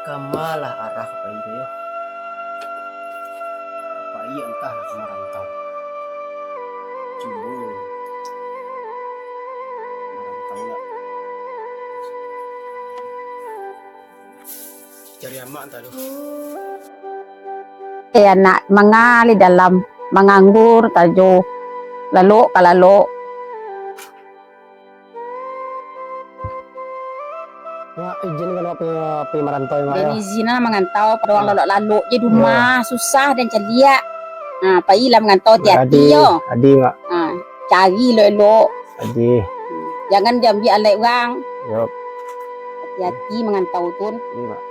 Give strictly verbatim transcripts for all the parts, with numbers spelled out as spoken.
Kamalah arah ka pai tu yo? Ka pai antahlah ka marantau. Cubo marantau lah. Cari amak antah tu. Eh, anak, manga lai dalam, manganggur tajo, lalok ka lalok. Mak, izin kan awak pi, pi marantau, Mak, yo? Izin lah mangantau, pado urang lalok-lalok je di rumah, susah den caliak. Ha, pailah mangantau, hati-hati yo. Adi, Mak. Ha, cari elok-elok. Adi. Jangan diambiak alek urang. Yo. Hati-hati mangantau tu. Adi, Mak.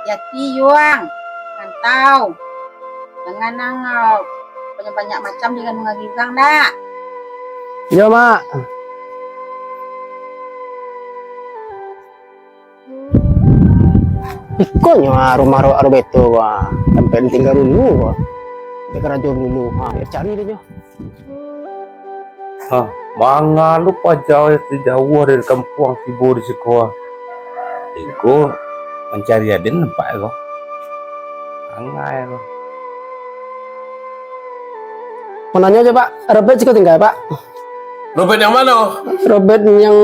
Hati-hati, Yuang. Rantau. Jangan nang, ah, banyak-banyak macam di kandungan urang, dak? Iyo, Mak. Ikonyo, ah, rumah Ro-, Roberto ko, ah. Sampai ditingga dulu ko. Di karajo dulu. Ha, cari deh nyo. Ha, manga lo paja tu jauah dari kampuang tibo di siko, ah. Iko mancari aden nampak ko. Angai ko. Mau nanyo aja, Pak. Robert siko tingga, Pak. Robert yang mano? Robert yang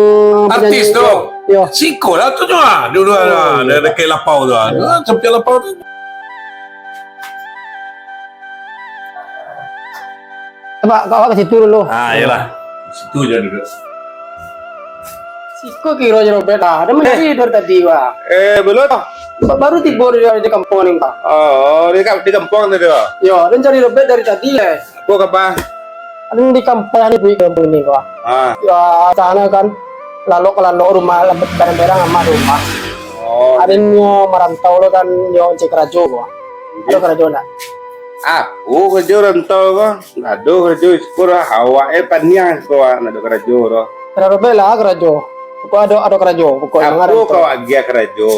penyanyi artis tu? Yo. Siko lah tu, ah. Dulu, ah, dari dekat lapau tu, ah. Ah, sampai lapau tu. Pak, kau ka situ dulu. Ah, iyolah. Situ je duduk. Siko kiro je Robert, ah. Ada mencari dari tadi, Pak. Eh, belum. Ba-, baru tibo di, di kampuang ni, Pak. Oh, di kam-, di kampuang tadi, Pak? Yo, ada cari Robert dari tadi, eh. Apo kaba? Ado di kampuang ni, di kampuang ni, Pak. Ah. Yo, sana kan, lalok ka lalok rumah, lambat kadang-kadang amak rumah. Oh. Ado nyo marantau lo kan, nyo cari karajo, Pak. Ado karajo ndak? Apo karajo rantau ko? Ndak ado karajo, syukur lah. Awak e paniang siko, ndak ado karajo doh. Karajo bela karajo. Pokok ado, ado karajo. Pokok memang ado. Apo kau agiah karajo?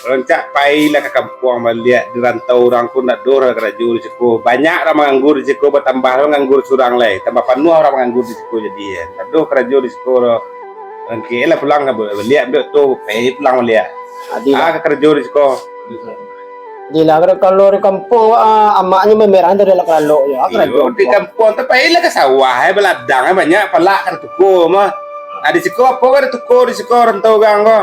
Rancak pailah ka kampuang baliak, di rantau urang ko ndak ado karajo di siko. Banyak urang manganggur di siko, batambah urang manganggur surang lai. Tambah panuah urang manganggur di siko jadi, eh. Ndak ado karajo di siko doh. Angkek lah pulang ka baliak, ambiak tu, pai pulang baliak. Adilah. Ah, ka karajo di siko. Adilah, kalau, kalau di kampuang, ah, amaknyo mamerah tu lalok-lalok je, ah, karajo. Iyo, di kampuang tu pailah ka sawah, eh, baladang, eh, banyak palak ka tuko mah. Ah, di siko apo ka tuko, di siko rantau urang ko.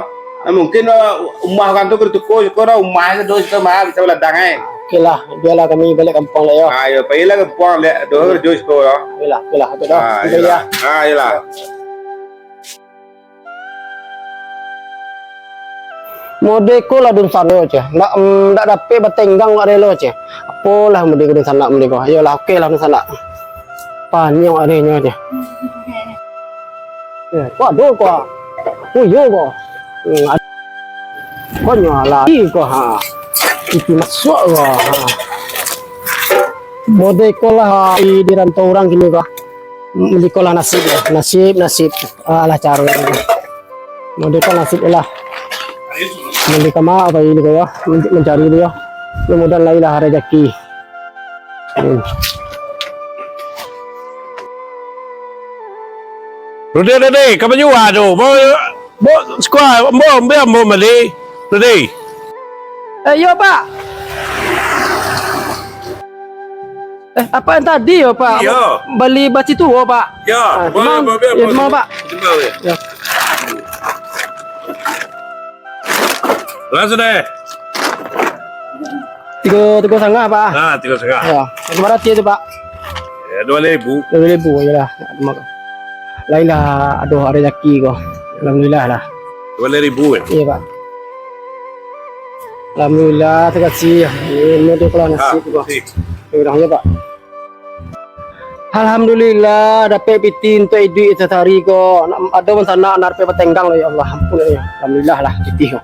Ah, mungkin, ah, umah urang tu ka tuko, siko dah umah tu, siko mah bisa baladang, eh. Oke lah, bialah kami baliak kampuang lah, yo. Ah, yo, pailah kampuang, liek, doh, karajo siko, yo. Oke lah, oke lah, oke dah. Ah, iyolah. Ah, iyolah. Mode ko lah dunsanak, ceh. Ndak, mm, ndak dapek batenggang wak relo, ceh. Apolah mode ko dunsanak mode ko. Ayolah, oke lah dunsanak. Paniang wak renyo, ceh. Eh, ko ado ko. Ko iyo ko. Hmm, ad-, ko nyo lah. Ih, ko, ha. Itu masuak ko. Ha. Mode ko lah, ha, di, di rantau urang kini ko. Mode ko lah nasib yo. Nasib, nasib. Alah, caro. Mode ko nasib lah. Mode ko ma, pai ko yo, men-, mancari ko yo. Mudah-mudahan lai lah rezeki. Hmm. Rode, Rode, ka manjua tu. Bo, bo, sukua, ambo, ambo, ambo bali. Rode. Eh, iyo, Pak. Eh, apak nan tadi yo, Pak? Iyo. Bali basi tuo, Pak? Iyo. Ah, bali, bali, bali, bali, Pak. Yo. Langsung deh. Tigo, tigo satangah, Pak. Ah, tigo satangah. Yo. Bara tu, Pak? Yo, duo ribu. Duo ribu, iyolah. Lai lah, aduh, rezeki ko. Alhamdulillah lah. Duo ribu, eh? Iyo, Pak. Alhamdulillah, terima kasih. Ini dia kalau nasib ko. Ah, terima kasih. Yo, Pak. Alhamdulillah, dapek piti untuak iduik sasari ko. Nak, ado dunsanak nak dapek batenggang lah, ya Allah. Ampun, ya. Alhamdulillah lah, piti ko.